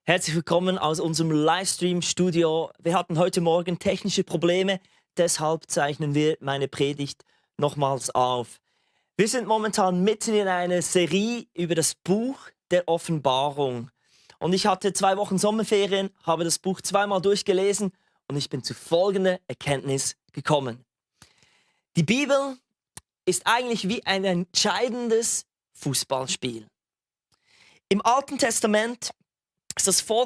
Herzlich willkommen aus unserem Livestream-Studio. Wir hatten heute Morgen technische Probleme, deshalb zeichnen wir meine Predigt nochmals auf. Wir sind momentan mitten in einer Serie über das Buch der Offenbarung. Und ich hatte 2 Wochen Sommerferien, habe das Buch zweimal durchgelesen und ich bin zu folgender Erkenntnis gekommen. Die Bibel ist eigentlich wie ein entscheidendes Fußballspiel. Im Alten Testament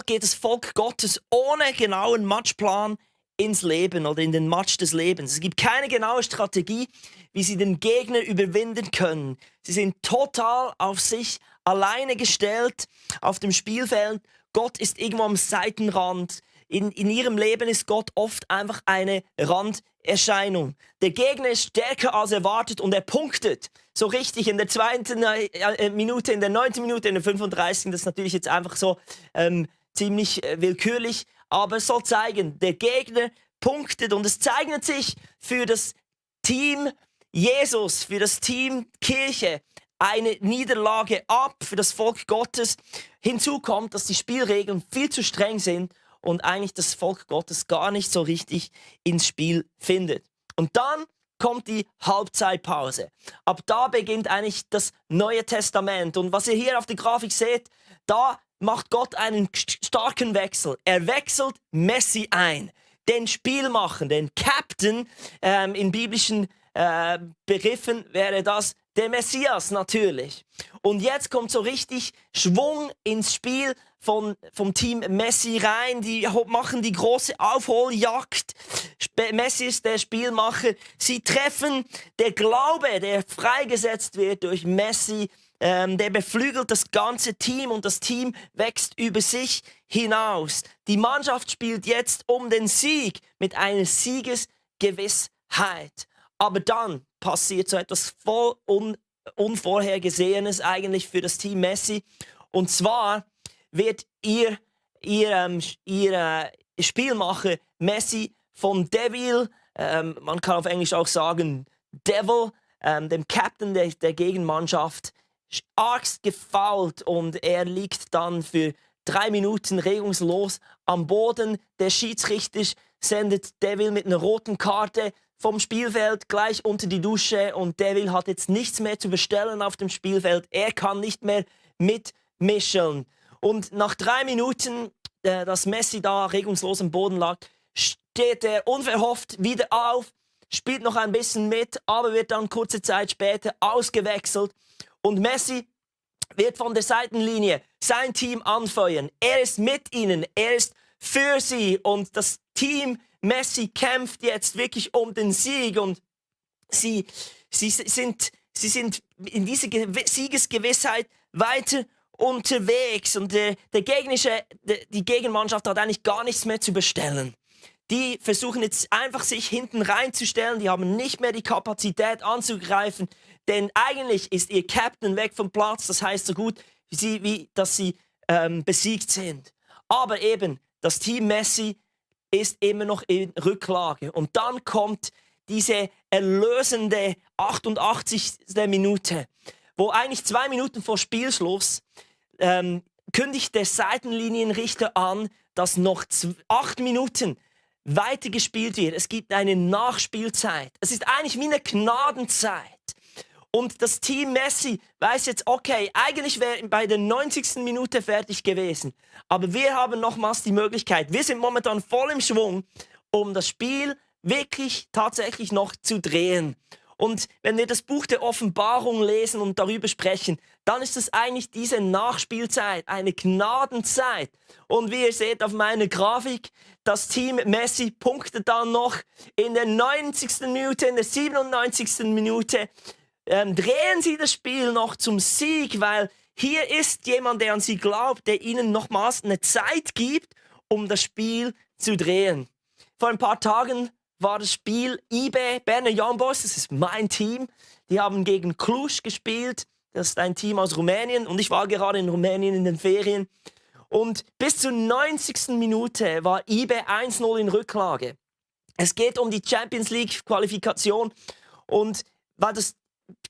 geht das Volk Gottes ohne genauen Matchplan ins Leben oder in den Match des Lebens. Es gibt keine genaue Strategie, wie sie den Gegner überwinden können. Sie sind total auf sich alleine gestellt auf dem Spielfeld. Gott ist irgendwo am Seitenrand. In ihrem Leben ist Gott oft einfach eine Randerscheinung. Der Gegner ist stärker als erwartet und er punktet. So richtig in der 2. Minute, in der 9. Minute, in der 35. Das ist natürlich jetzt einfach so ziemlich willkürlich. Aber es soll zeigen, der Gegner punktet und es zeichnet sich für das Team Jesus, für das Team Kirche eine Niederlage ab, für das Volk Gottes. Hinzu kommt, dass die Spielregeln viel zu streng sind und eigentlich das Volk Gottes gar nicht so richtig ins Spiel findet. Und dann kommt die Halbzeitpause. Ab da beginnt eigentlich das Neue Testament. Und was ihr hier auf der Grafik seht, da macht Gott einen starken Wechsel. Er wechselt Messi ein, den Spielmacher, den Captain. In biblischen Begriffen wäre das der Messias natürlich. Und jetzt kommt so richtig Schwung ins Spiel vom Team Messi rein. Die machen die große Aufholjagd. Messi ist der Spielmacher. Sie treffen der Glaube, der freigesetzt wird durch Messi. Der beflügelt das ganze Team und das Team wächst über sich hinaus. Die Mannschaft spielt jetzt um den Sieg mit einer Siegesgewissheit. Aber dann passiert so etwas voll Unvorhergesehenes eigentlich für das Team Messi. Und zwar wird ihr Spielmacher Messi von Devil, man kann auf Englisch auch sagen Devil, dem Captain der Gegenmannschaft, argst gefoult und er liegt dann für 3 Minuten regungslos am Boden. Der Schiedsrichter sendet Devil mit einer roten Karte vom Spielfeld gleich unter die Dusche und Devil hat jetzt nichts mehr zu bestellen auf dem Spielfeld. Er kann nicht mehr mitmischen. Und nach 3 Minuten, dass Messi da regungslos am Boden lag, steht er unverhofft wieder auf, spielt noch ein bisschen mit, aber wird dann kurze Zeit später ausgewechselt. Und Messi wird von der Seitenlinie sein Team anfeuern. Er ist mit ihnen, er ist für sie und das Team Messi kämpft jetzt wirklich um den Sieg und sie sind in dieser Siegesgewissheit weiter unterwegs und die Gegenmannschaft hat eigentlich gar nichts mehr zu bestellen. Die versuchen jetzt einfach sich hinten reinzustellen, die haben nicht mehr die Kapazität anzugreifen, denn eigentlich ist ihr Captain weg vom Platz, das heißt so gut, dass sie besiegt sind. Aber eben, das Team Messi ist immer noch in Rücklage. Und dann kommt diese erlösende 88. Minute, wo eigentlich 2 Minuten vor Spielschluss kündigt der Seitenlinienrichter an, dass noch 8 Minuten weiter gespielt wird. Es gibt eine Nachspielzeit. Es ist eigentlich wie eine Gnadenzeit. Und das Team Messi weiß jetzt, okay, eigentlich wäre bei der 90. Minute fertig gewesen. Aber wir haben nochmals die Möglichkeit, wir sind momentan voll im Schwung, um das Spiel wirklich tatsächlich noch zu drehen. Und wenn wir das Buch der Offenbarung lesen und darüber sprechen, dann ist es eigentlich diese Nachspielzeit, eine Gnadenzeit. Und wie ihr seht auf meiner Grafik, das Team Messi punktet dann noch in der 90. Minute, in der 97. Minute, drehen sie das Spiel noch zum Sieg, weil hier ist jemand, der an sie glaubt, der ihnen nochmals eine Zeit gibt, um das Spiel zu drehen. Vor ein paar Tagen war das Spiel IB Berner Young Boys, das ist mein Team. Die haben gegen Cluj gespielt, das ist ein Team aus Rumänien und ich war gerade in Rumänien in den Ferien. Und bis zur 90. Minute war IB 1-0 in Rücklage. Es geht um die Champions League Qualifikation und weil das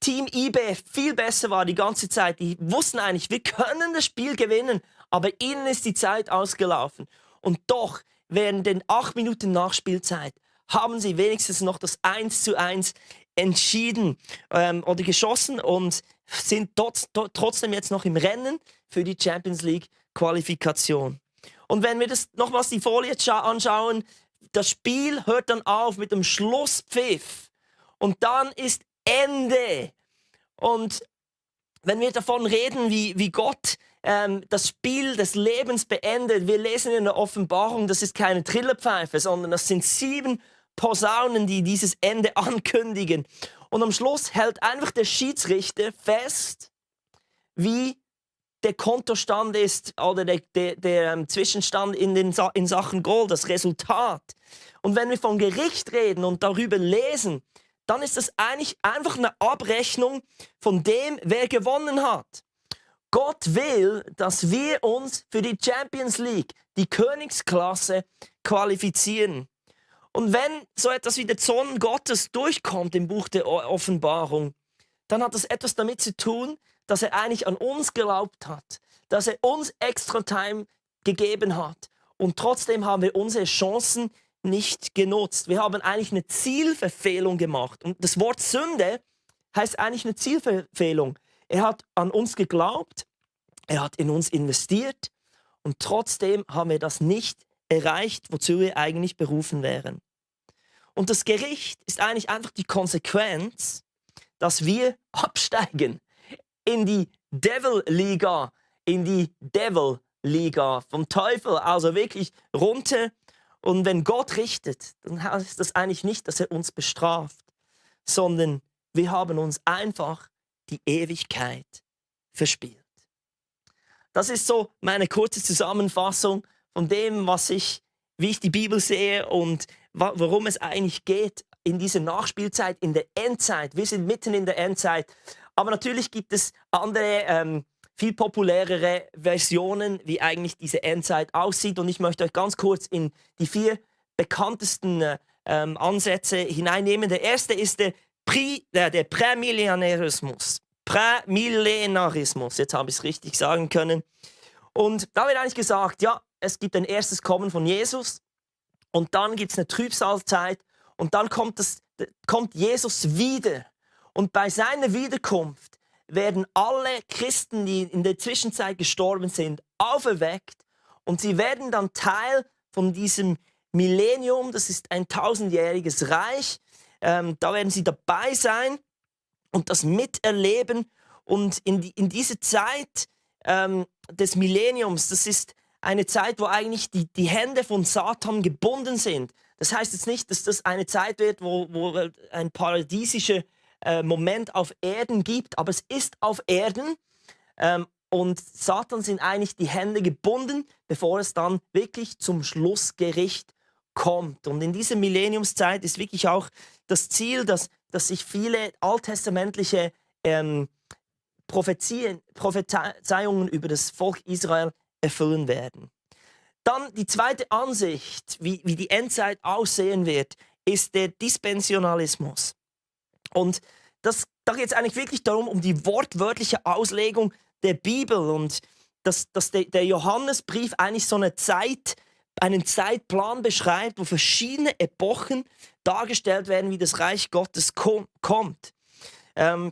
Team IB viel besser war die ganze Zeit. Die wussten eigentlich, wir können das Spiel gewinnen. Aber ihnen ist die Zeit ausgelaufen. Und doch, während den 8 Minuten Nachspielzeit, haben sie wenigstens noch das 1:1 entschieden oder geschossen und sind trotzdem jetzt noch im Rennen für die Champions League Qualifikation. Und wenn wir das nochmals die Folie anschauen, das Spiel hört dann auf mit dem Schlusspfiff und dann ist Ende. Und wenn wir davon reden, wie Gott das Spiel des Lebens beendet, wir lesen in der Offenbarung, das ist keine Trillerpfeife, sondern das sind 7 Posaunen, die dieses Ende ankündigen. Und am Schluss hält einfach der Schiedsrichter fest, wie der Kontostand ist oder der Zwischenstand in Sachen Goal, das Resultat. Und wenn wir von Gericht reden und darüber lesen, dann ist das eigentlich einfach eine Abrechnung von dem, wer gewonnen hat. Gott will, dass wir uns für die Champions League, die Königsklasse, qualifizieren. Und wenn so etwas wie der Zorn Gottes durchkommt im Buch der Offenbarung, dann hat das etwas damit zu tun, dass er eigentlich an uns geglaubt hat, dass er uns extra Time gegeben hat. Und trotzdem haben wir unsere Chancen nicht genutzt. Wir haben eigentlich eine Zielverfehlung gemacht. Und das Wort Sünde heißt eigentlich eine Zielverfehlung. Er hat an uns geglaubt, er hat in uns investiert und trotzdem haben wir das nicht erreicht, wozu wir eigentlich berufen wären. Und das Gericht ist eigentlich einfach die Konsequenz, dass wir absteigen in die Devil-Liga, vom Teufel, also wirklich runter. Und wenn Gott richtet, dann heißt das eigentlich nicht, dass er uns bestraft, sondern wir haben uns einfach die Ewigkeit verspielt. Das ist so meine kurze Zusammenfassung von dem, wie ich die Bibel sehe und worum es eigentlich geht in dieser Nachspielzeit, in der Endzeit. Wir sind mitten in der Endzeit. Aber natürlich gibt es andere, viel populärere Versionen, wie eigentlich diese Endzeit aussieht. Und ich möchte euch ganz kurz in die 4 bekanntesten Ansätze hineinnehmen. Der erste ist der Prämillenarismus. Jetzt habe ich es richtig sagen können. Und da wird eigentlich gesagt, ja, es gibt ein erstes Kommen von Jesus und dann gibt es eine Trübsalzeit und dann kommt Jesus wieder. Und bei seiner Wiederkunft werden alle Christen, die in der Zwischenzeit gestorben sind, auferweckt und sie werden dann Teil von diesem Millennium, das ist ein 1000-jähriges Reich. Da werden sie dabei sein und das miterleben. Und in diese Zeit des Millenniums, das ist eine Zeit, wo eigentlich die Hände von Satan gebunden sind. Das heißt jetzt nicht, dass das eine Zeit wird, wo ein paradiesischer Moment auf Erden gibt, aber es ist auf Erden und Satan sind eigentlich die Hände gebunden, bevor es dann wirklich zum Schlussgericht kommt. Und in dieser Millenniumszeit ist wirklich auch das Ziel, dass sich viele alttestamentliche Prophezeiungen über das Volk Israel erfüllen werden. Dann die zweite Ansicht, wie die Endzeit aussehen wird, ist der Dispensionalismus. Und da geht es eigentlich wirklich darum, um die wortwörtliche Auslegung der Bibel und dass der Johannesbrief eigentlich so einen Zeitplan beschreibt, wo verschiedene Epochen dargestellt werden, wie das Reich Gottes kommt. Da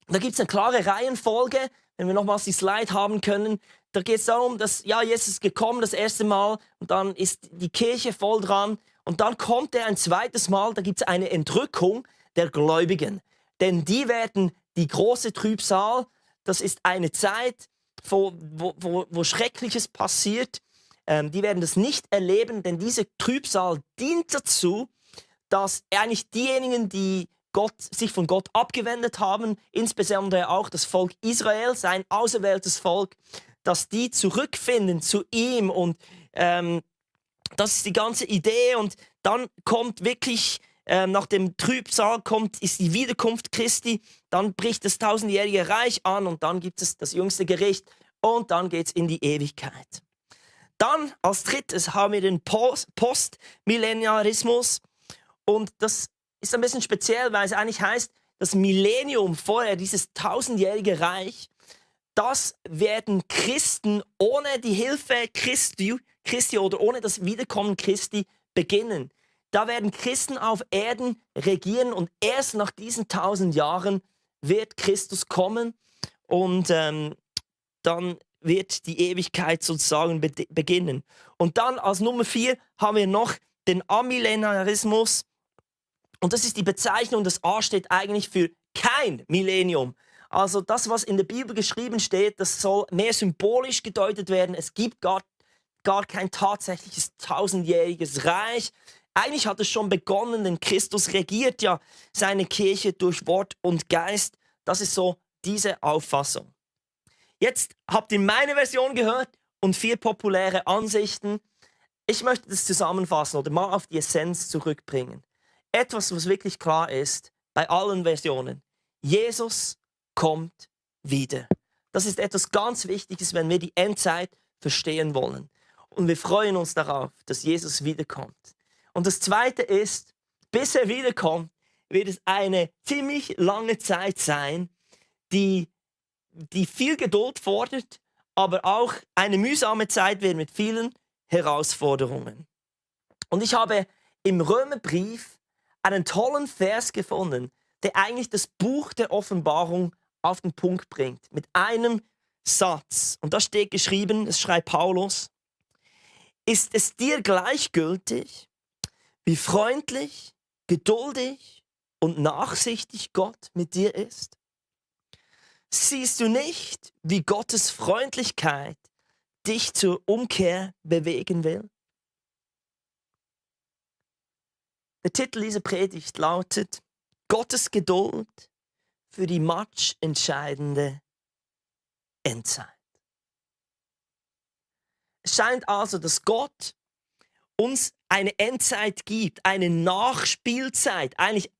gibt es eine klare Reihenfolge, wenn wir nochmals die Slide haben können. Da geht es darum, dass Jesus ist gekommen das erste Mal und dann ist die Kirche voll dran und dann kommt er ein zweites Mal, da gibt es eine Entrückung der Gläubigen. Denn die werden die große Trübsal, das ist eine Zeit, wo Schreckliches passiert, die werden das nicht erleben, denn diese Trübsal dient dazu, dass eigentlich diejenigen, die sich von Gott abgewendet haben, insbesondere auch das Volk Israel, sein auserwähltes Volk, dass die zurückfinden zu ihm und das ist die ganze Idee und dann kommt wirklich nach dem Trübsal ist die Wiederkunft Christi, dann bricht das 1000-jährige Reich an und dann gibt es das jüngste Gericht und dann geht es in die Ewigkeit. Dann als drittes haben wir den Postmillenarismus und das ist ein bisschen speziell, weil es eigentlich heißt, das Millennium vorher, dieses 1000-jährige Reich, das werden Christen ohne die Hilfe Christi oder ohne das Wiederkommen Christi beginnen. Da werden Christen auf Erden regieren und erst nach diesen 1000 Jahren wird Christus kommen und dann wird die Ewigkeit sozusagen beginnen. Und dann als Nummer 4 haben wir noch den Amillenarismus. Und das ist die Bezeichnung, das A steht eigentlich für kein Millennium. Also das, was in der Bibel geschrieben steht, das soll mehr symbolisch gedeutet werden. Es gibt gar kein tatsächliches 1000-jähriges Reich. Eigentlich hat es schon begonnen, denn Christus regiert ja seine Kirche durch Wort und Geist. Das ist so diese Auffassung. Jetzt habt ihr meine Version gehört und 4 populäre Ansichten. Ich möchte das zusammenfassen oder mal auf die Essenz zurückbringen. Etwas, was wirklich klar ist bei allen Versionen. Jesus kommt wieder. Das ist etwas ganz Wichtiges, wenn wir die Endzeit verstehen wollen. Und wir freuen uns darauf, dass Jesus wiederkommt. Und das Zweite ist, bis er wiederkommt, wird es eine ziemlich lange Zeit sein, die viel Geduld fordert, aber auch eine mühsame Zeit wird mit vielen Herausforderungen. Und ich habe im Römerbrief einen tollen Vers gefunden, der eigentlich das Buch der Offenbarung auf den Punkt bringt, mit einem Satz. Und da steht geschrieben, das schreibt Paulus: Ist es dir gleichgültig, wie freundlich, geduldig und nachsichtig Gott mit dir ist? Siehst du nicht, wie Gottes Freundlichkeit dich zur Umkehr bewegen will? Der Titel dieser Predigt lautet: Gottes Geduld für die matchentscheidende Endzeit. Es scheint also, dass Gott uns eine Endzeit gibt, eine Nachspielzeit. Eigentlich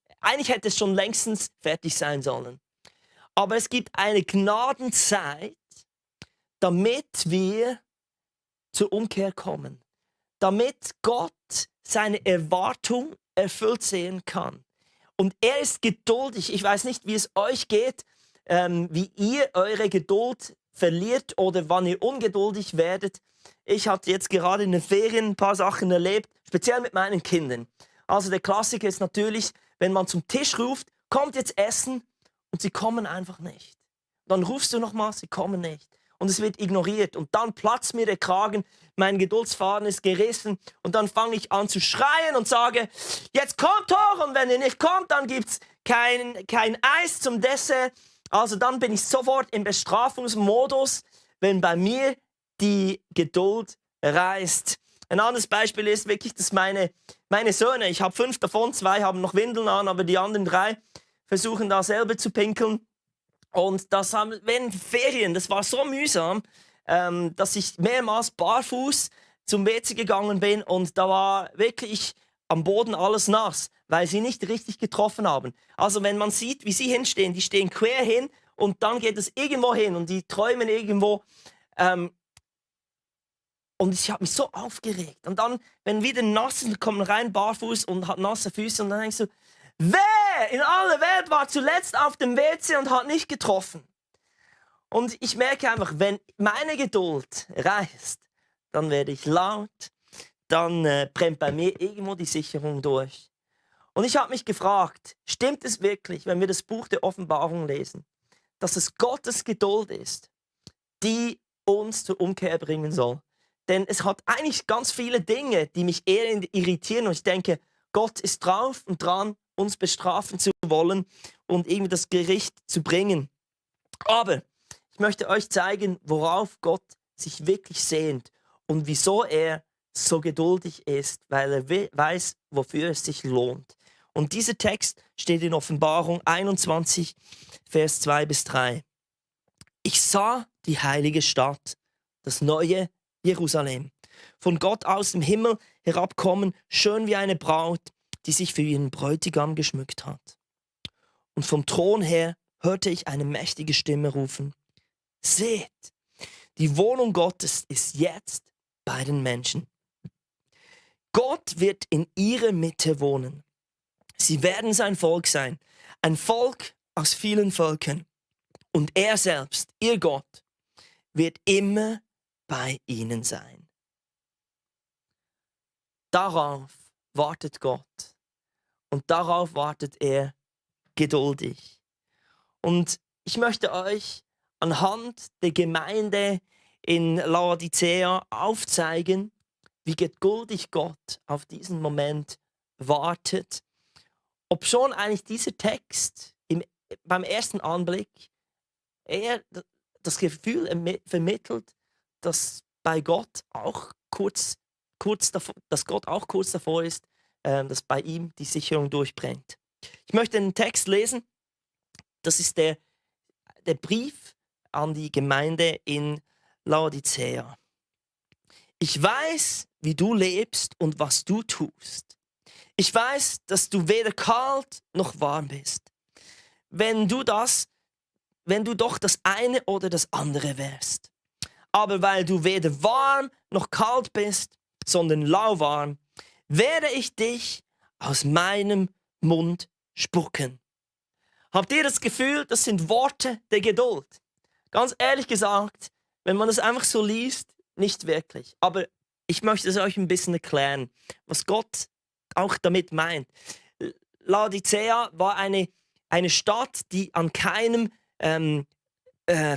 hätte es schon längstens fertig sein sollen. Aber es gibt eine Gnadenzeit, damit wir zur Umkehr kommen. Damit Gott seine Erwartung erfüllt sehen kann. Und er ist geduldig. Ich weiß nicht, wie es euch geht, wie ihr eure Geduld verliert oder wann ihr ungeduldig werdet. Ich hatte jetzt gerade in den Ferien ein paar Sachen erlebt, speziell mit meinen Kindern. Also der Klassiker ist natürlich, wenn man zum Tisch ruft, kommt jetzt Essen, und sie kommen einfach nicht. Dann rufst du nochmal, sie kommen nicht. Und es wird ignoriert. Und dann platzt mir der Kragen, mein Geduldsfaden ist gerissen. Und dann fange ich an zu schreien und sage, jetzt kommt doch. Und wenn ihr nicht kommt, dann gibt es kein Eis zum Dessert. Also dann bin ich sofort im Bestrafungsmodus, wenn bei mir die Geduld reißt. Ein anderes Beispiel ist wirklich, dass meine Söhne, ich habe 5 davon, 2 haben noch Windeln an, aber die anderen 3 versuchen da selber zu pinkeln. Und das haben während Ferien, das war so mühsam, dass ich mehrmals barfuß zum WC gegangen bin und da war wirklich am Boden alles nass, weil sie nicht richtig getroffen haben. Also wenn man sieht, wie sie hinstehen, die stehen quer hin und dann geht es irgendwo hin und die träumen irgendwo. Und ich habe mich so aufgeregt. Und dann, wenn wieder nass ist, kommen rein barfuß und hat nasse Füße und dann denkst du, wer in aller Welt war zuletzt auf dem WC und hat nicht getroffen? Und ich merke einfach, wenn meine Geduld reißt, dann werde ich laut, dann brennt bei mir irgendwo die Sicherung durch. Und ich habe mich gefragt, stimmt es wirklich, wenn wir das Buch der Offenbarung lesen, dass es Gottes Geduld ist, die uns zur Umkehr bringen soll? Denn es hat eigentlich ganz viele Dinge, die mich eher irritieren und ich denke, Gott ist drauf und dran, uns bestrafen zu wollen und irgendwie das Gericht zu bringen. Aber ich möchte euch zeigen, worauf Gott sich wirklich sehnt und wieso er so geduldig ist, weil er weiß, wofür es sich lohnt. Und dieser Text steht in Offenbarung 21, Vers 2-3. Ich sah die heilige Stadt, das neue Jerusalem, von Gott aus dem Himmel herabkommen, schön wie eine Braut, die sich für ihren Bräutigam geschmückt hat. Und vom Thron her hörte ich eine mächtige Stimme rufen: Seht, die Wohnung Gottes ist jetzt bei den Menschen. Gott wird in ihrer Mitte wohnen. Sie werden sein Volk sein, ein Volk aus vielen Völkern. Und er selbst, ihr Gott, wird immer bei ihnen sein. Darauf wartet Gott und darauf wartet er geduldig. Und ich möchte euch anhand der Gemeinde in Laodicea aufzeigen, wie geduldig Gott auf diesen Moment wartet. Obschon eigentlich dieser Text beim ersten Anblick eher das Gefühl vermittelt, dass bei Gott auch dass Gott auch kurz davor ist, dass bei ihm die Sicherung durchbrennt. Ich möchte einen Text lesen. Das ist der Brief an die Gemeinde in Laodicea. Ich weiß, wie du lebst und was du tust. Ich weiß, dass du weder kalt noch warm bist. Wenn du doch das eine oder das andere wärst. Aber weil du weder warm noch kalt bist, sondern lauwarm, werde ich dich aus meinem Mund spucken. Habt ihr das Gefühl, das sind Worte der Geduld? Ganz ehrlich gesagt, wenn man das einfach so liest, nicht wirklich. Aber ich möchte es euch ein bisschen erklären, was Gott auch damit meint. Laodicea war eine Stadt, die an keinem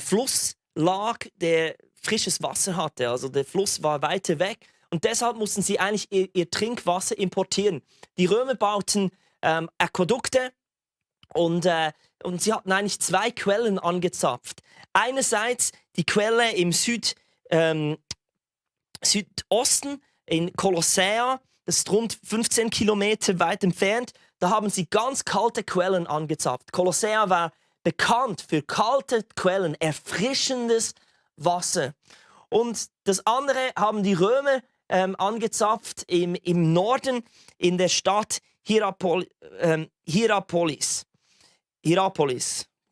Fluss lag, der frisches Wasser hatte. Also der Fluss war weiter weg und deshalb mussten sie eigentlich ihr Trinkwasser importieren. Die Römer bauten Aquädukte und sie hatten eigentlich zwei Quellen angezapft. Einerseits die Quelle im Südosten in Kolossea, das ist rund 15 Kilometer weit entfernt. Da haben sie ganz kalte Quellen angezapft. Kolossea war bekannt für kalte Quellen, erfrischendes Wasser. Und das andere haben die Römer angezapft im Norden in der Stadt Hierapolis.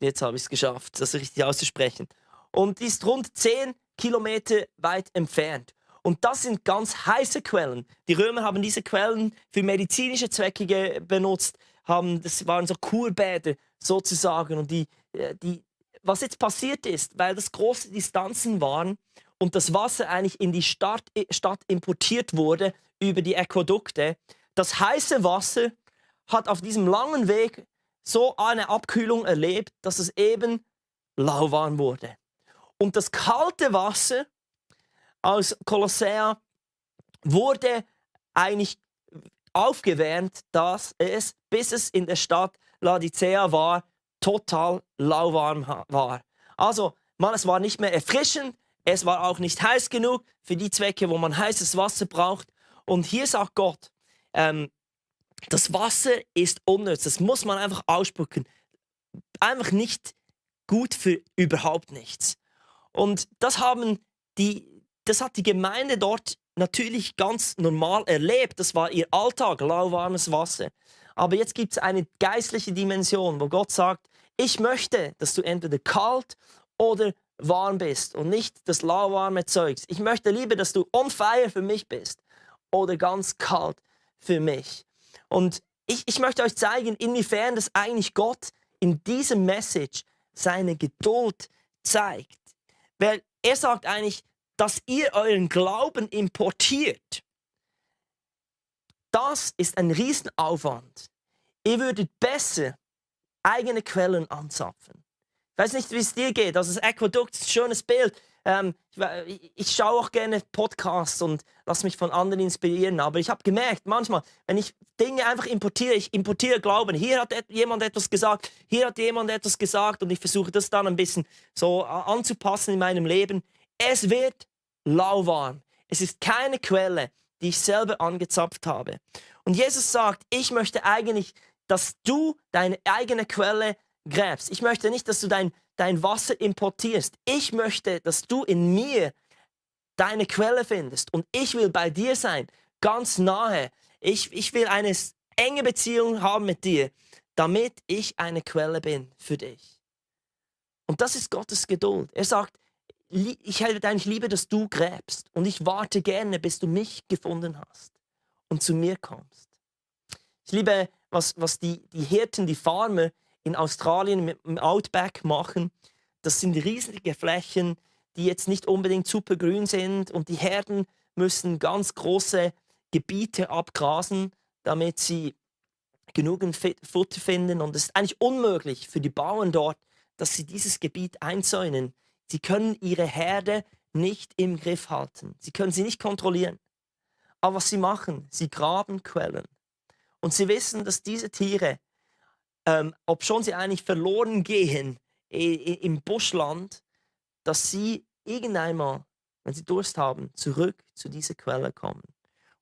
Jetzt habe ich es geschafft, das richtig auszusprechen. Und die ist rund 10 Kilometer weit entfernt. Und das sind ganz heiße Quellen. Die Römer haben diese Quellen für medizinische Zwecke benutzt. Das waren so Kurbäder sozusagen. Und was jetzt passiert ist, weil das große Distanzen waren und das Wasser eigentlich in die Stadt importiert wurde über die Aquädukte, das heiße Wasser hat auf diesem langen Weg so eine Abkühlung erlebt, dass es eben lauwarm wurde. Und das kalte Wasser aus Kolossea wurde eigentlich aufgewärmt, bis es in der Stadt Laodicea war, total lauwarm war. Also, es war nicht mehr erfrischend, es war auch nicht heiß genug für die Zwecke, wo man heißes Wasser braucht. Und hier sagt Gott, das Wasser ist unnütz, das muss man einfach ausspucken. Einfach nicht gut für überhaupt nichts. Und das hat die Gemeinde dort natürlich ganz normal erlebt. Das war ihr Alltag, lauwarmes Wasser. Aber jetzt gibt es eine geistliche Dimension, wo Gott sagt, ich möchte, dass du entweder kalt oder warm bist und nicht das lauwarme Zeugs. Ich möchte lieber, dass du on fire für mich bist oder ganz kalt für mich. Und ich möchte euch zeigen, inwiefern das eigentlich Gott in diesem Message seine Geduld zeigt. Weil er sagt eigentlich, dass ihr euren Glauben importiert. Das ist ein Riesenaufwand. Ihr würdet besser eigene Quellen anzapfen. Ich weiß nicht, wie es dir geht. Also das Aquädukt ist ein schönes Bild. Ich schaue auch gerne Podcasts und lasse mich von anderen inspirieren. Aber ich habe gemerkt, manchmal, wenn ich Dinge einfach importiere, ich importiere Glauben. Hier hat jemand etwas gesagt, hier hat jemand etwas gesagt und ich versuche das dann ein bisschen so anzupassen in meinem Leben. Es wird lauwarm. Es ist keine Quelle, die ich selber angezapft habe. Und Jesus sagt, ich möchte eigentlich, dass du deine eigene Quelle gräbst. Ich möchte nicht, dass du dein Wasser importierst. Ich möchte, dass du in mir deine Quelle findest. Und ich will bei dir sein, ganz nahe. Ich will eine enge Beziehung haben mit dir, damit ich eine Quelle bin für dich. Und das ist Gottes Geduld. Er sagt, ich hätte eigentlich lieber, dass du gräbst. Und ich warte gerne, bis du mich gefunden hast und zu mir kommst. Ich liebe, was die Hirten, die Farmer in Australien im Outback machen. Das sind riesige Flächen, die jetzt nicht unbedingt super grün sind und die Herden müssen ganz große Gebiete abgrasen, damit sie genügend Futter finden. Und es ist eigentlich unmöglich für die Bauern dort, dass sie dieses Gebiet einzäunen. Sie können ihre Herde nicht im Griff halten. Sie können sie nicht kontrollieren. Aber was sie machen, sie graben Quellen. Und sie wissen, dass diese Tiere, obschon sie eigentlich verloren gehen im Buschland, dass sie irgendeinmal, wenn sie Durst haben, zurück zu dieser Quelle kommen.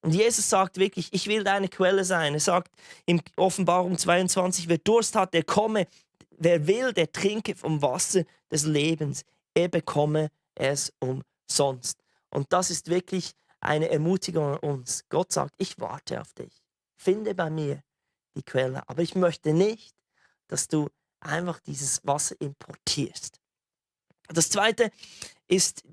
Und Jesus sagt wirklich, ich will deine Quelle sein. Er sagt in Offenbarung 22, wer Durst hat, der komme. Wer will, der trinke vom Wasser des Lebens. Er bekomme es umsonst. Und das ist wirklich eine Ermutigung an uns. Gott sagt, ich warte auf dich. Finde bei mir die Quelle. Aber ich möchte nicht, dass du einfach dieses Wasser importierst. Das zweite ist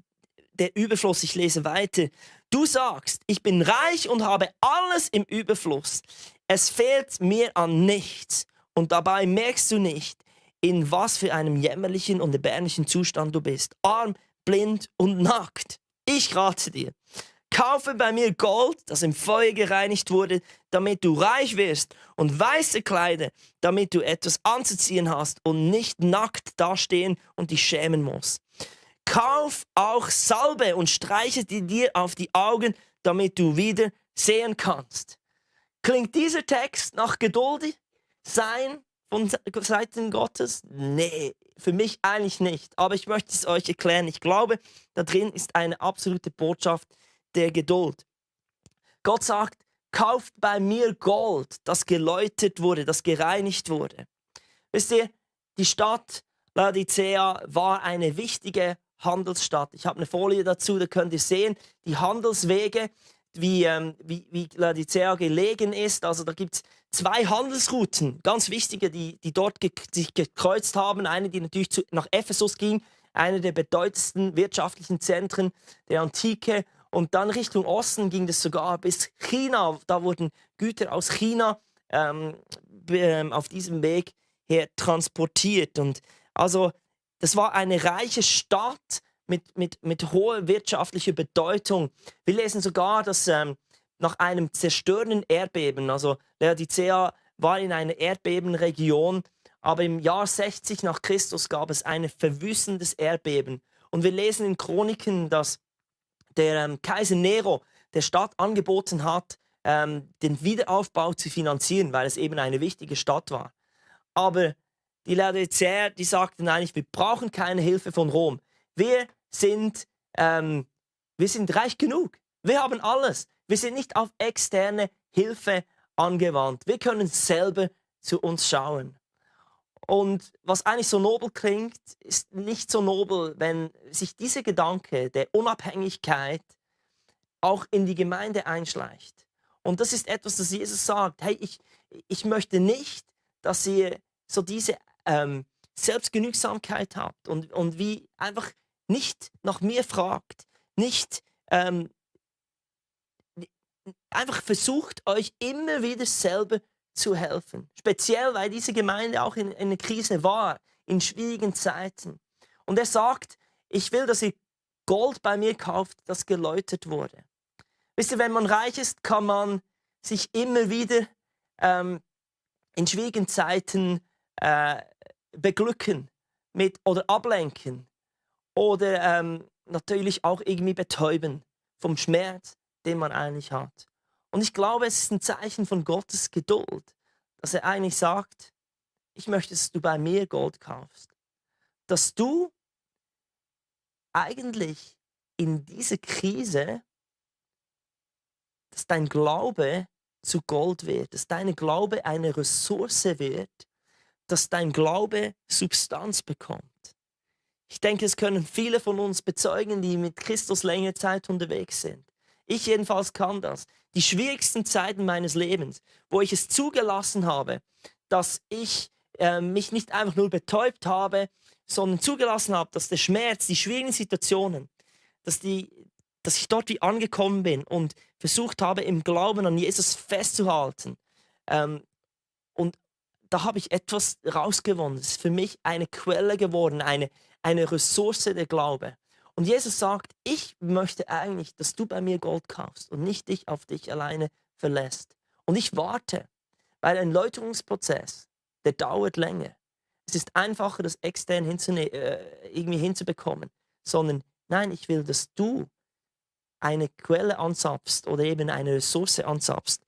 der Überfluss. Ich lese weiter. Du sagst, ich bin reich und habe alles im Überfluss. Es fehlt mir an nichts. Und dabei merkst du nicht, in was für einem jämmerlichen und erbärmlichen Zustand du bist. Arm, blind und nackt. Ich rate dir. Kaufe bei mir Gold, das im Feuer gereinigt wurde, damit du reich wirst, und weiße Kleider, damit du etwas anzuziehen hast und nicht nackt dastehen und dich schämen musst. Kauf auch Salbe und streiche die dir auf die Augen, damit du wieder sehen kannst. Klingt dieser Text nach geduldig sein von Seiten Gottes? Nee, für mich eigentlich nicht. Aber ich möchte es euch erklären. Ich glaube, da drin ist eine absolute Botschaft der Geduld. Gott sagt, kauft bei mir Gold, das geläutert wurde, das gereinigt wurde. Wisst ihr, die Stadt Laodicea war eine wichtige Handelsstadt. Ich habe eine Folie dazu, da könnt ihr sehen, die Handelswege, wie Laodicea gelegen ist. Also da gibt es 2 Handelsrouten, ganz wichtige, die dort sich gekreuzt haben. Eine, die natürlich nach Ephesus ging, eine der bedeutendsten wirtschaftlichen Zentren der Antike. Und dann Richtung Osten ging es sogar bis China. Da wurden Güter aus China auf diesem Weg her transportiert. Und also das war eine reiche Stadt mit hoher wirtschaftlicher Bedeutung. Wir lesen sogar, dass nach einem zerstörenden Erdbeben, also Laodicea war in einer Erdbebenregion, aber im Jahr 60 nach Christus gab es ein verwüstendes Erdbeben. Und wir lesen in Chroniken, dass der Kaiser Nero der Stadt angeboten hat, den Wiederaufbau zu finanzieren, weil es eben eine wichtige Stadt war. Aber die Laodiceer, die sagten eigentlich, wir brauchen keine Hilfe von Rom. Wir sind reich genug. Wir haben alles. Wir sind nicht auf externe Hilfe angewandt. Wir können selber zu uns schauen. Und was eigentlich so nobel klingt, ist nicht so nobel, wenn sich dieser Gedanke der Unabhängigkeit auch in die Gemeinde einschleicht. Und das ist etwas, das Jesus sagt, hey, ich möchte nicht, dass ihr so diese Selbstgenügsamkeit habt und wie einfach nicht nach mir fragt, nicht einfach versucht, euch immer wieder selber zu helfen. Speziell, weil diese Gemeinde auch in einer Krise war, in schwierigen Zeiten. Und er sagt, ich will, dass ihr Gold bei mir kauft, das geläutert wurde. Wisst ihr, wenn man reich ist, kann man sich immer wieder in schwierigen Zeiten beglücken oder ablenken oder natürlich auch irgendwie betäuben vom Schmerz, den man eigentlich hat. Und ich glaube, es ist ein Zeichen von Gottes Geduld, dass er eigentlich sagt, ich möchte, dass du bei mir Gold kaufst. Dass du eigentlich in dieser Krise, dass dein Glaube zu Gold wird, dass dein Glaube eine Ressource wird, dass dein Glaube Substanz bekommt. Ich denke, es können viele von uns bezeugen, die mit Christus längere Zeit unterwegs sind. Ich jedenfalls kann das. Die schwierigsten Zeiten meines Lebens, wo ich es zugelassen habe, dass ich mich nicht einfach nur betäubt habe, sondern zugelassen habe, dass der Schmerz, die schwierigen Situationen, dass ich dort wie angekommen bin und versucht habe, im Glauben an Jesus festzuhalten. Und da habe ich etwas rausgewonnen. Es ist für mich eine Quelle geworden, eine Ressource der Glaube. Und Jesus sagt, ich möchte eigentlich, dass du bei mir Gold kaufst und nicht dich auf dich alleine verlässt. Und ich warte, weil ein Läuterungsprozess, der dauert länger. Es ist einfacher, das extern irgendwie hinzubekommen, sondern nein, ich will, dass du eine Quelle anzapfst oder eben eine Ressource anzapfst,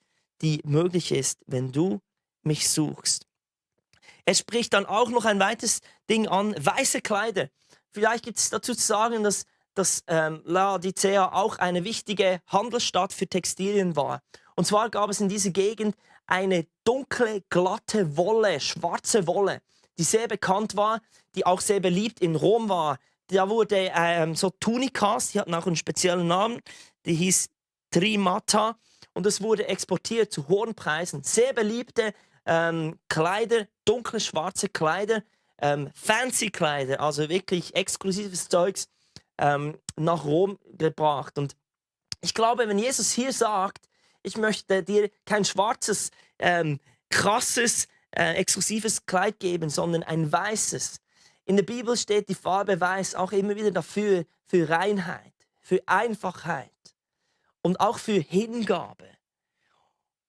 die möglich ist, wenn du mich suchst. Er spricht dann auch noch ein weiteres Ding an, weiße Kleider. Vielleicht gibt es dazu zu sagen, dass Laodicea auch eine wichtige Handelsstadt für Textilien war. Und zwar gab es in dieser Gegend eine dunkle, glatte Wolle, schwarze Wolle, die sehr bekannt war, die auch sehr beliebt in Rom war. Da wurde so Tunikas, die hatten auch einen speziellen Namen, die hieß Trimata und das wurde exportiert zu hohen Preisen. Sehr beliebte Kleider, dunkle schwarze Kleider, fancy Kleider, also wirklich exklusives Zeugs nach Rom gebracht. Und ich glaube, wenn Jesus hier sagt, ich möchte dir kein schwarzes, krasses, exklusives Kleid geben, sondern ein weißes. In der Bibel steht die Farbe weiß auch immer wieder dafür, für Reinheit, für Einfachheit und auch für Hingabe.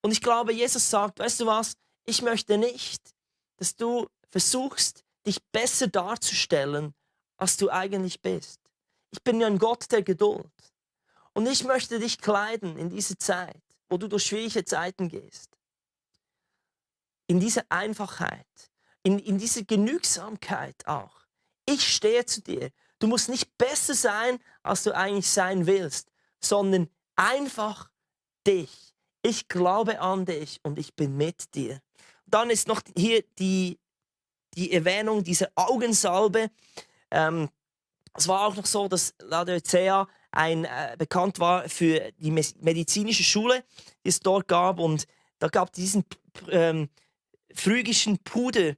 Und ich glaube, Jesus sagt, weißt du was, ich möchte nicht, dass du versuchst, dich besser darzustellen, als du eigentlich bist. Ich bin ja ein Gott der Geduld. Und ich möchte dich kleiden in diese Zeit, wo du durch schwierige Zeiten gehst. In diese Einfachheit, in diese Genügsamkeit auch. Ich stehe zu dir. Du musst nicht besser sein, als du eigentlich sein willst, sondern einfach dich. Ich glaube an dich und ich bin mit dir. Dann ist noch hier die Erwähnung dieser Augensalbe. Es war auch noch so, dass Laodicea bekannt war für die medizinische Schule, die es dort gab. Und da gab es diesen phrygischen Puder,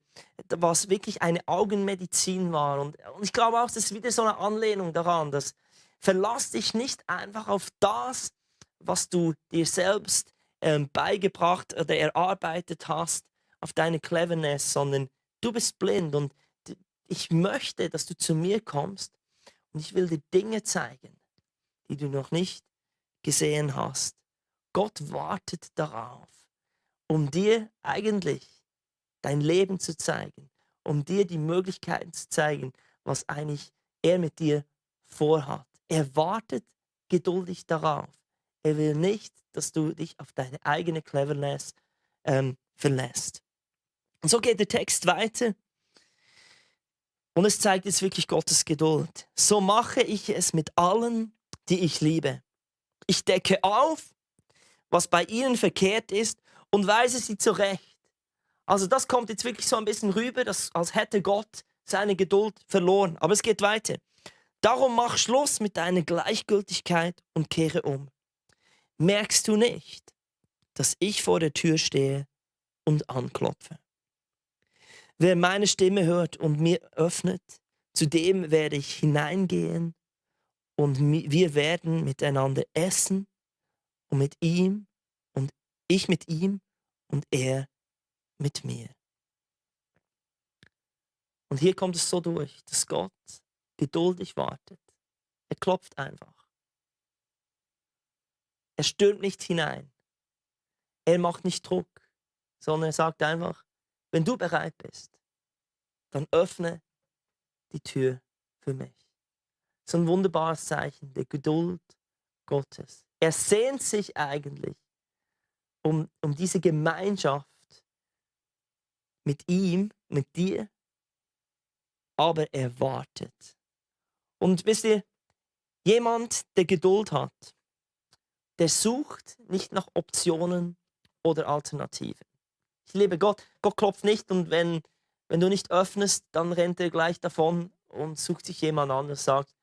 was wirklich eine Augenmedizin war. Und ich glaube auch, das ist wieder so eine Anlehnung daran, dass verlass dich nicht einfach auf das, was du dir selbst beigebracht oder erarbeitet hast, auf deine Cleverness, sondern du bist blind und ich möchte, dass du zu mir kommst und ich will dir Dinge zeigen, die du noch nicht gesehen hast. Gott wartet darauf, um dir eigentlich dein Leben zu zeigen, um dir die Möglichkeiten zu zeigen, was eigentlich er mit dir vorhat. Er wartet geduldig darauf. Er will nicht, dass du dich auf deine eigene Cleverness verlässt. Und so geht der Text weiter. Und es zeigt jetzt wirklich Gottes Geduld. So mache ich es mit allen, die ich liebe. Ich decke auf, was bei ihnen verkehrt ist und weise sie zurecht. Also das kommt jetzt wirklich so ein bisschen rüber, als hätte Gott seine Geduld verloren. Aber es geht weiter. Darum mach Schluss mit deiner Gleichgültigkeit und kehre um. Merkst du nicht, dass ich vor der Tür stehe und anklopfe? Wer meine Stimme hört und mir öffnet, zu dem werde ich hineingehen und wir werden miteinander essen und mit ihm und ich mit ihm und er mit mir. Und hier kommt es so durch, dass Gott geduldig wartet. Er klopft einfach. Er stürmt nicht hinein. Er macht nicht Druck, sondern er sagt einfach, wenn du bereit bist, dann öffne die Tür für mich. So ein wunderbares Zeichen der Geduld Gottes. Er sehnt sich eigentlich um diese Gemeinschaft mit ihm, mit dir, aber er wartet. Und wisst ihr, jemand, der Geduld hat, der sucht nicht nach Optionen oder Alternativen. Ich liebe Gott. Gott klopft nicht und wenn du nicht öffnest, dann rennt er gleich davon und sucht sich jemand anderes, sagt,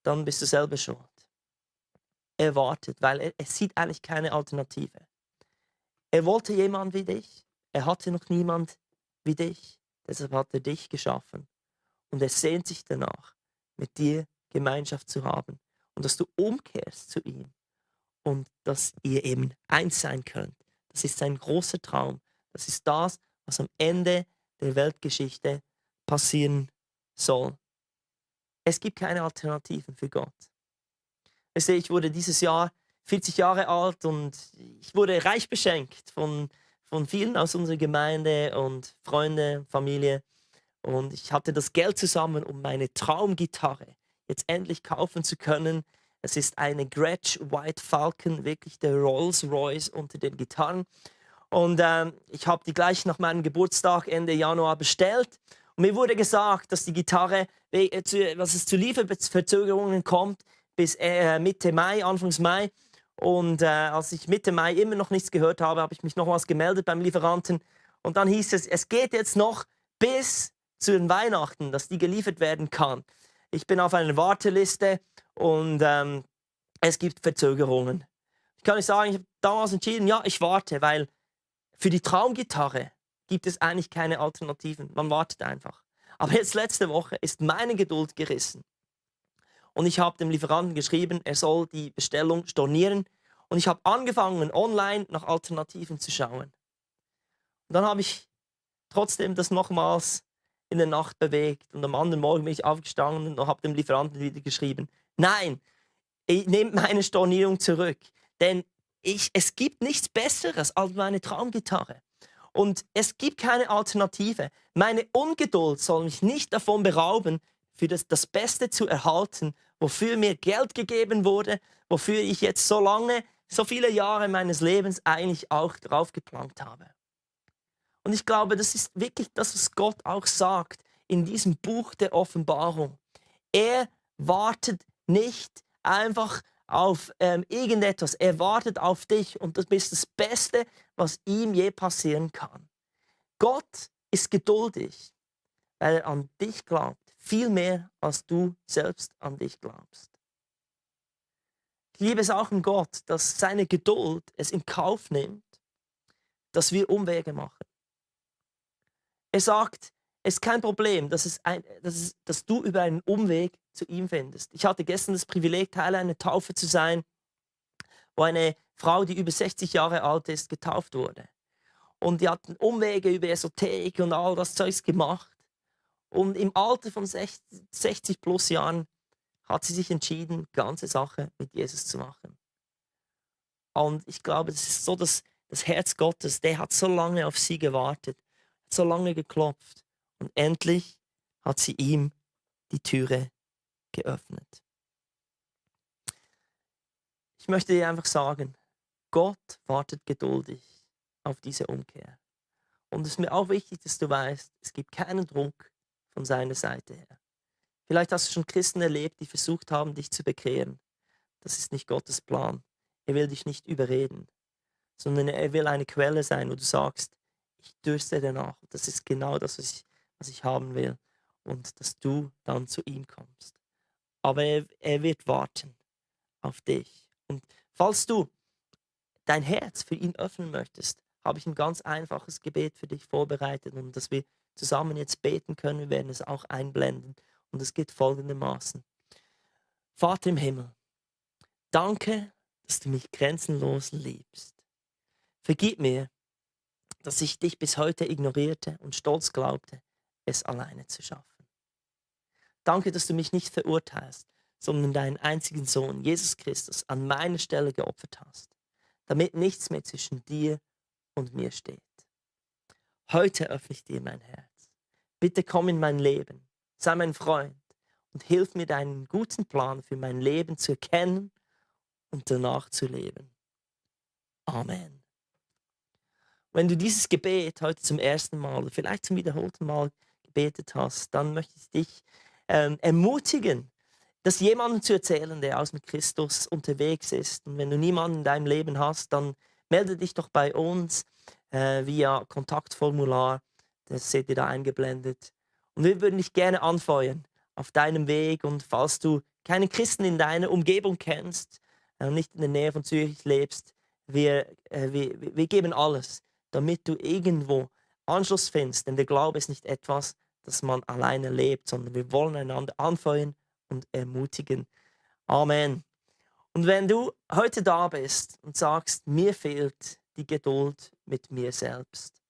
dann bist du selber schuld. Er wartet, weil er sieht eigentlich keine Alternative. Er wollte jemanden wie dich. Er hatte noch niemand wie dich. Deshalb hat er dich geschaffen. Und er sehnt sich danach, mit dir Gemeinschaft zu haben. Und dass du umkehrst zu ihm. Und dass ihr eben eins sein könnt. Das ist sein großer Traum. Das ist das, was am Ende der Weltgeschichte passieren soll. Es gibt keine Alternativen für Gott. Ich wurde dieses Jahr 40 Jahre alt und ich wurde reich beschenkt von vielen aus unserer Gemeinde und Freunde, Familie. Und ich hatte das Geld zusammen, um meine Traumgitarre jetzt endlich kaufen zu können. Es ist eine Gretsch White Falcon, wirklich der Rolls Royce unter den Gitarren. Und ich habe die gleich nach meinem Geburtstag Ende Januar bestellt. Und mir wurde gesagt, dass die Gitarre, dass es zu Lieferverzögerungen kommt bis Mitte Mai, Anfangs Mai. Und als ich Mitte Mai immer noch nichts gehört habe, habe ich mich nochmals gemeldet beim Lieferanten. Und dann hieß es, es geht jetzt noch bis zu den Weihnachten, dass die geliefert werden kann. Ich bin auf einer Warteliste und es gibt Verzögerungen. Ich kann nicht sagen, ich habe damals entschieden, ja, ich warte, weil für die Traumgitarre gibt es eigentlich keine Alternativen. Man wartet einfach. Aber jetzt letzte Woche ist meine Geduld gerissen. Und ich habe dem Lieferanten geschrieben, er soll die Bestellung stornieren. Und ich habe angefangen, online nach Alternativen zu schauen. Und dann habe ich trotzdem das nochmals in der Nacht bewegt. Und am anderen Morgen bin ich aufgestanden und habe dem Lieferanten wieder geschrieben, nein, ich nehme meine Stornierung zurück. Denn es gibt nichts Besseres als meine Traumgitarre. Und es gibt keine Alternative. Meine Ungeduld soll mich nicht davon berauben, für das Beste zu erhalten, wofür mir Geld gegeben wurde, wofür ich jetzt so viele Jahre meines Lebens eigentlich auch drauf geplant habe. Und ich glaube, das ist wirklich das, was Gott auch sagt in diesem Buch der Offenbarung. Er wartet nicht einfach auf irgendetwas. Er wartet auf dich und das ist das Beste, was ihm je passieren kann. Gott ist geduldig, weil er an dich glaubt. Viel mehr, als du selbst an dich glaubst. Ich liebe es auch in Gott, dass seine Geduld es in Kauf nimmt, dass wir Umwege machen. Er sagt, es ist kein Problem, dass du über einen Umweg zu ihm findest. Ich hatte gestern das Privileg, Teil einer Taufe zu sein, wo eine Frau, die über 60 Jahre alt ist, getauft wurde. Und die hatten Umwege über Esoterik und all das Zeugs gemacht. Und im Alter von 60 plus Jahren hat sie sich entschieden, die ganze Sache mit Jesus zu machen. Und ich glaube, das ist so das Herz Gottes, der hat so lange auf sie gewartet, hat so lange geklopft. Und endlich hat sie ihm die Türe geöffnet. Ich möchte dir einfach sagen, Gott wartet geduldig auf diese Umkehr. Und es ist mir auch wichtig, dass du weißt, es gibt keinen Druck von seiner Seite her. Vielleicht hast du schon Christen erlebt, die versucht haben, dich zu bekehren. Das ist nicht Gottes Plan. Er will dich nicht überreden, sondern er will eine Quelle sein, wo du sagst, ich dürste danach. Das ist genau das, was ich haben will. Und dass du dann zu ihm kommst. Aber er wird warten auf dich. Und falls du dein Herz für ihn öffnen möchtest, habe ich ein ganz einfaches Gebet für dich vorbereitet und dass wir zusammen jetzt beten können. Wir werden es auch einblenden. Und es geht folgendermaßen. Vater im Himmel, danke, dass du mich grenzenlos liebst. Vergib mir, dass ich dich bis heute ignorierte und stolz glaubte, es alleine zu schaffen. Danke, dass du mich nicht verurteilst, sondern deinen einzigen Sohn, Jesus Christus, an meine Stelle geopfert hast, damit nichts mehr zwischen dir und mir steht. Heute öffne ich dir mein Herz. Bitte komm in mein Leben, sei mein Freund und hilf mir, deinen guten Plan für mein Leben zu erkennen und danach zu leben. Amen. Wenn du dieses Gebet heute zum ersten Mal oder vielleicht zum wiederholten Mal gebetet hast, dann möchte ich dich ermutigen, das jemandem zu erzählen, der aus mit Christus unterwegs ist. Und wenn du niemanden in deinem Leben hast, dann melde dich doch bei uns via Kontaktformular. Das seht ihr da eingeblendet. Und wir würden dich gerne anfeuern auf deinem Weg. Und falls du keine Christen in deiner Umgebung kennst, nicht in der Nähe von Zürich lebst, wir geben alles, damit du irgendwo Anschluss findest. Denn der Glaube ist nicht etwas, das man alleine lebt, sondern wir wollen einander anfeuern und ermutigen. Amen. Und wenn du heute da bist und sagst, mir fehlt die Geduld mit mir selbst,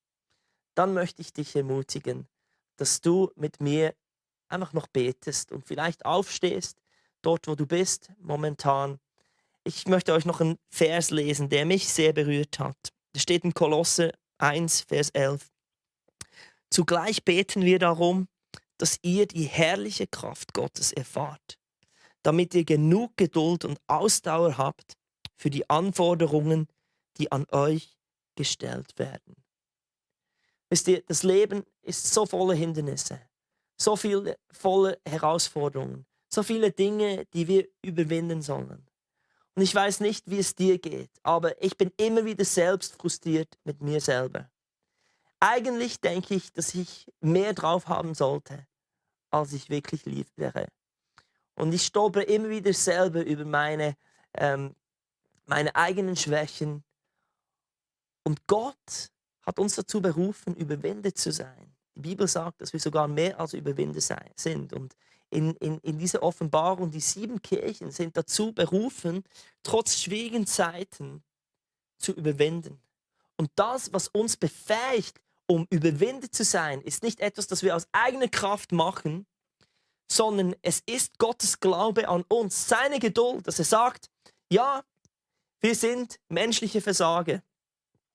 dann möchte ich dich ermutigen, dass du mit mir einfach noch betest und vielleicht aufstehst, dort wo du bist, momentan. Ich möchte euch noch einen Vers lesen, der mich sehr berührt hat. Der steht in Kolosser 1, Vers 11. Zugleich beten wir darum, dass ihr die herrliche Kraft Gottes erfahrt, damit ihr genug Geduld und Ausdauer habt für die Anforderungen, die an euch gestellt werden. Wisst ihr, das Leben ist so voller Hindernisse, so viele voller Herausforderungen, so viele Dinge, die wir überwinden sollen. Und ich weiß nicht, wie es dir geht, aber ich bin immer wieder selbst frustriert mit mir selber. Eigentlich denke ich, dass ich mehr drauf haben sollte, als ich wirklich liefere. Und ich stolpere immer wieder selber über meine eigenen Schwächen. Und Gott hat uns dazu berufen, überwindet zu sein. Die Bibel sagt, dass wir sogar mehr als Überwinder sind. Und in dieser Offenbarung, die 7 Kirchen sind dazu berufen, trotz schwierigen Zeiten zu überwinden. Und das, was uns befähigt, um überwindet zu sein, ist nicht etwas, das wir aus eigener Kraft machen, sondern es ist Gottes Glaube an uns, seine Geduld, dass er sagt, ja, wir sind menschliche Versager.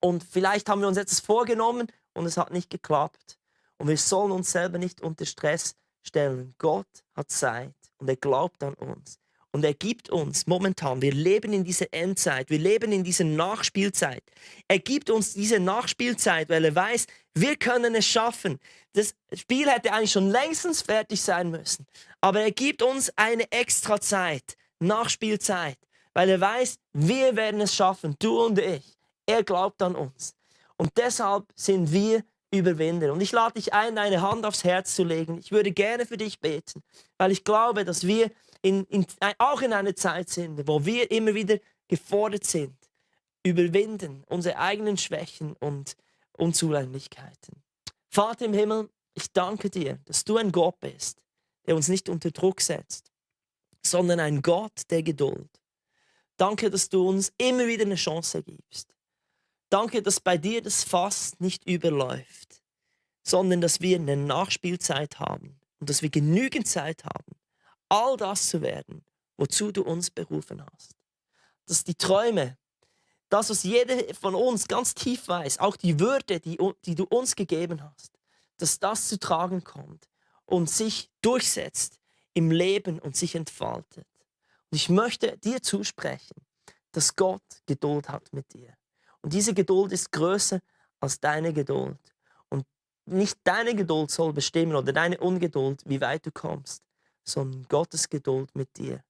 Und vielleicht haben wir uns etwas vorgenommen und es hat nicht geklappt. Und wir sollen uns selber nicht unter Stress stellen. Gott hat Zeit und er glaubt an uns. Und er gibt uns momentan, wir leben in dieser Endzeit, wir leben in dieser Nachspielzeit. Er gibt uns diese Nachspielzeit, weil er weiß, wir können es schaffen. Das Spiel hätte eigentlich schon längstens fertig sein müssen. Aber er gibt uns eine extra Zeit, Nachspielzeit, weil er weiß, wir werden es schaffen, du und ich. Er glaubt an uns. Und deshalb sind wir Überwinder. Und ich lade dich ein, deine Hand aufs Herz zu legen. Ich würde gerne für dich beten, weil ich glaube, dass wir auch in einer Zeit sind, wo wir immer wieder gefordert sind, überwinden unsere eigenen Schwächen und Unzulänglichkeiten. Vater im Himmel, ich danke dir, dass du ein Gott bist, der uns nicht unter Druck setzt, sondern ein Gott der Geduld. Danke, dass du uns immer wieder eine Chance gibst. Danke, dass bei dir das Fass nicht überläuft, sondern dass wir eine Nachspielzeit haben und dass wir genügend Zeit haben, all das zu werden, wozu du uns berufen hast. Dass die Träume, das, was jeder von uns ganz tief weiß, auch die Würde, die du uns gegeben hast, dass das zu tragen kommt und sich durchsetzt im Leben und sich entfaltet. Und ich möchte dir zusprechen, dass Gott Geduld hat mit dir. Und diese Geduld ist größer als deine Geduld. Und nicht deine Geduld soll bestimmen oder deine Ungeduld, wie weit du kommst, sondern Gottes Geduld mit dir.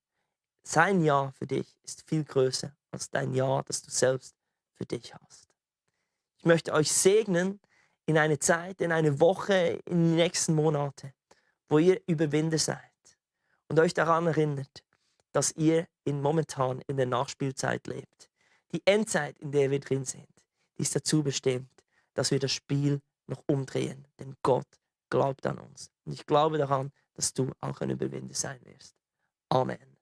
Sein Ja für dich ist viel größer als dein Ja, das du selbst für dich hast. Ich möchte euch segnen in eine Zeit, in eine Woche, in die nächsten Monate, wo ihr Überwinder seid und euch daran erinnert, dass ihr momentan in der Nachspielzeit lebt. Die Endzeit, in der wir drin sind, die ist dazu bestimmt, dass wir das Spiel noch umdrehen. Denn Gott glaubt an uns. Und ich glaube daran, dass du auch ein Überwinder sein wirst. Amen.